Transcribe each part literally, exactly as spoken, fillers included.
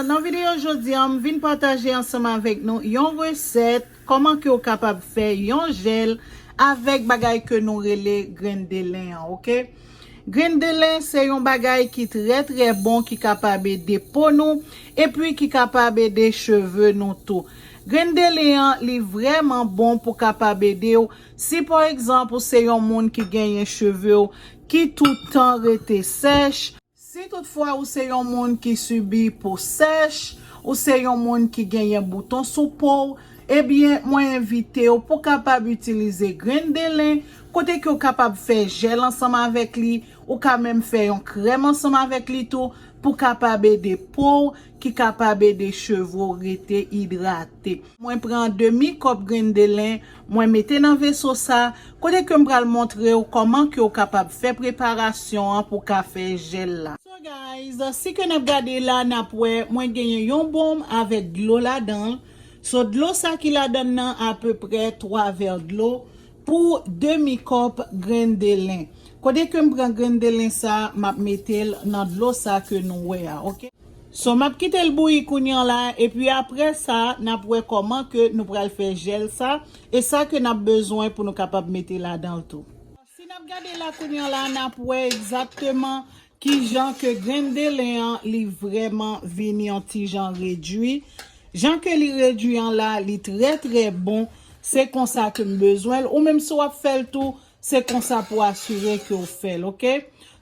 Nan videyo jodi a, m vin pataje ansanm avèk nou yon resèt kòman ke w kapab fè yon jèl avèk bagay ke nou rele grenn delen an, oke? Grenn delen se yon bagay ki trè, trè bon, ki kapab ede po nou, epi ki kapab ede cheve nou tou. Grenn delen an, li vrèman bon pou kapab ede w. Si, pa egzanp, ou se yon moun ki genyen cheve w ki toutan rete sèch, si toutfwa ou se yon moun ki sibi po sèch, ou se yon moun ki genyen bouton sou po w, ebyen, mwen envite w pou kapab itilize grenn delen, kote ke w kapab fè jèl ansanm avèk li, ou ka menm fè yon krèm ansanm avèk li tou, pou kapab ede po w, ki kapab ede cheve w rete idrate. Mwen pran demi kòp grenn delen, mwen mete nan veso sa, kote ke m pral montre w kòman ke w kapab fè preparasyon an pou ka fè jèl la. So guys, si ke n ap gade la, n ap wè mwen genyen yon bonm avèk dlo ladan l. So dlo sa ki ladan l nan apeprè twa vè dlo pou demi kòp grenn delen. Kote ke m pran grenn delen sa, m ap mete l nan dlo sa ke nou wè a, oke? So, m ap kite l bouyi kounye an la, epi apre sa, n ap wè kòman ke nou pral fè jèl sa, e sa ke n ap bezwen pou nou kapab mete ladan l tou. Si n ap gade la kounye an la, n ap wè egzakteman kijan ke grenn delen an, li vrèman vin yon ti jan redui. Jan ke li redui an la, li trè, trè bon. Se konsa ke m bezwen l. Ou menm si w ap fè l tou, se konsa pou asire ke w fè l, oke?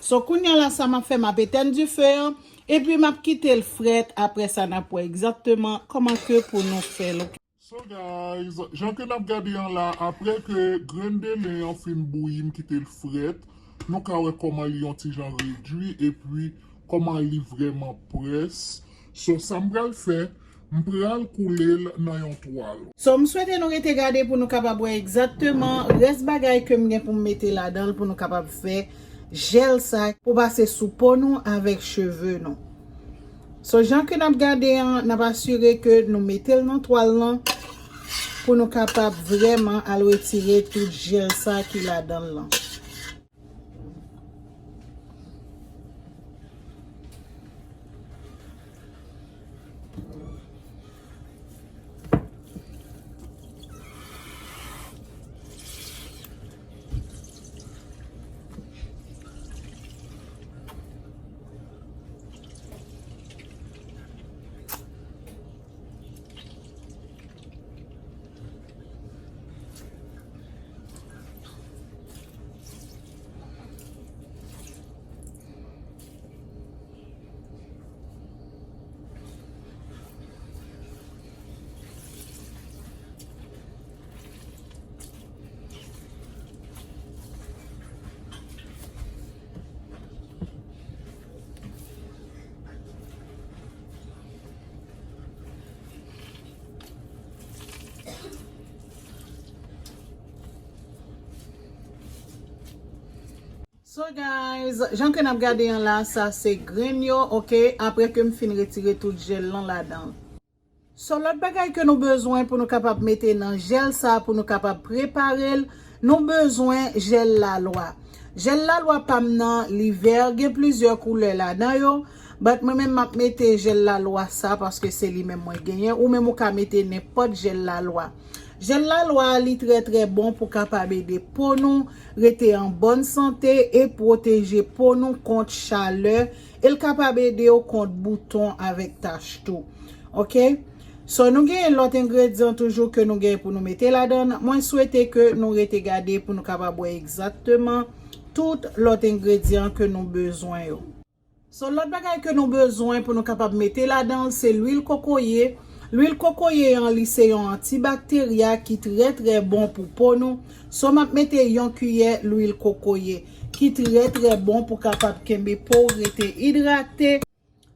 So, kounye a la, sa m ap fè, m ap etèn dife an, epi m ap kite l frèt. Apre sa, n ap wè egzakteman kòman ke pou nou fè l, oke? So, guys, jan ke n ap gade an la, apre ke grenn delen an fin bouyi, m kite l frèt, nou ka wè kòman li yon ti jan redui, epi kòman li vrèman près. So, sa m pral fè, m pral koule l nan yon twal. So, m swete nou rete gade pou nou kapab wè egzakteman rès bagay ke m gen pou m mete ladan l pou nou kapab fè jèl sa pou pase sou po nou avèk cheve nou. So, jan ke n ap gade an, n ap asire ke nou mete l nan twal lan pou nou kapab vrèman al retire tout jèl sa ki ladan l lan. So guys, jan ke n ap gade an la, sa se grenn yo, oke? Apre ke m fin retire tout jèl lan ladan. So, lòt bagay ke nou bezwen pou nou kapab mete nan jèl sa, pou nou kapab prepare l, nou bezwen jèl lalwa. Jèl lalwa pa m nan, li vè, gen plizyè koulè ladan yo. But mwen menm, m ap mete jèl lalwa sa, paske se li menm mwen genyen. Ou menm, ou ka mete nenpòt jèl lalwa. Jèl lalwa, li trè, trè bon pou kapab ede po nou rete an bòn sante e pwoteje po nou kont chalè. E l kapab ede w kont bouton avèk tach tou. Oke? So, nou gen lòt engredyan toujou ke nou gen pou nou mete ladan. Mwen swete ke nou rete gade pou nou kapab wè egzakteman tout lòt engredyan ke nou bezwen yo. So, lòt bagay ke nou bezwen pou nou kapab mete ladan l, se lwil kokoye. Lwil kokoye an, li se yon antibakterya ki trè, trè bon pou po nou. So, m ap mete yon kiyè lwil kokoye, ki trè, trè bon pou kapab kenbe po w rete idrate.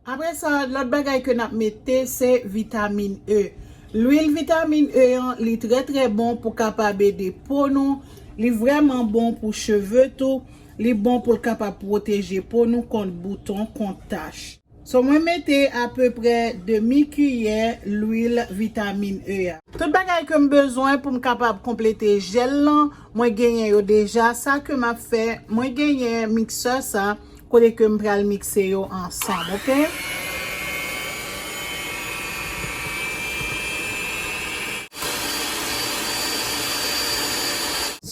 Apre sa, lòt bagay ke n ap mete, se vitamin E. Lwil vitamin E an, li trè, trè bon pou kapab ede po nou. Li vrèman bon pou cheve tou. Li bon pou l kapab pwoteje po nou kont bouton, kont tach. So, mwen mete apeprè demi kiyè lwil vitamin E a. Tout bagay ke m bezwen pou m kapab konplete jèl lan, mwen genyen yo deja. Sa ke m ap fè, mwen genyen miksè sa, kote ke m pral mikse yo ansanm, oke?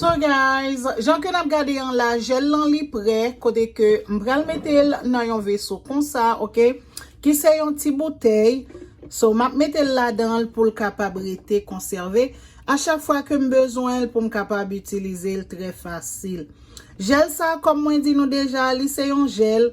So guys, jan ke n ap gade an la, jèl lan li prè, kote ke m pral mete l nan yon veso konsa, ok? Ki se yon ti boutèy. So, m ap mete l ladan l pou l kapab rete konsève. A chak fwa ke m bezwen l pou m kapab itilize l trè fasil. Jèl sa, kòm mwen di nou deja, li se yon jèl.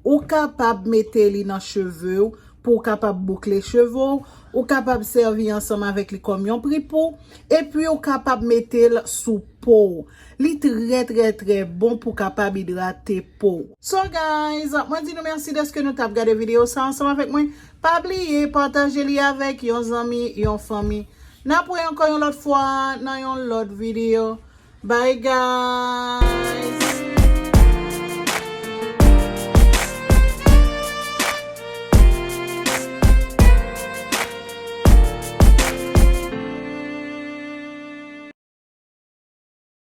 Ou kapab mete li nan cheve w pou w kapab boukle cheve w. Ou kapab sèvi ansanm avèk li kòm yon pripou. Epi ou kapab mete l sou po w. Li trè, trè, trè bon pou kapab idrate po w. So guys, mwen di nou mèsi dèske nou t ap gade videyo sa ansanm avèk mwen. Pa bliye pataje li avèk yon zanmi, yon fanmi. N ap wè ankò yon lòt fwa nan yon lòt videyo. Bye guys!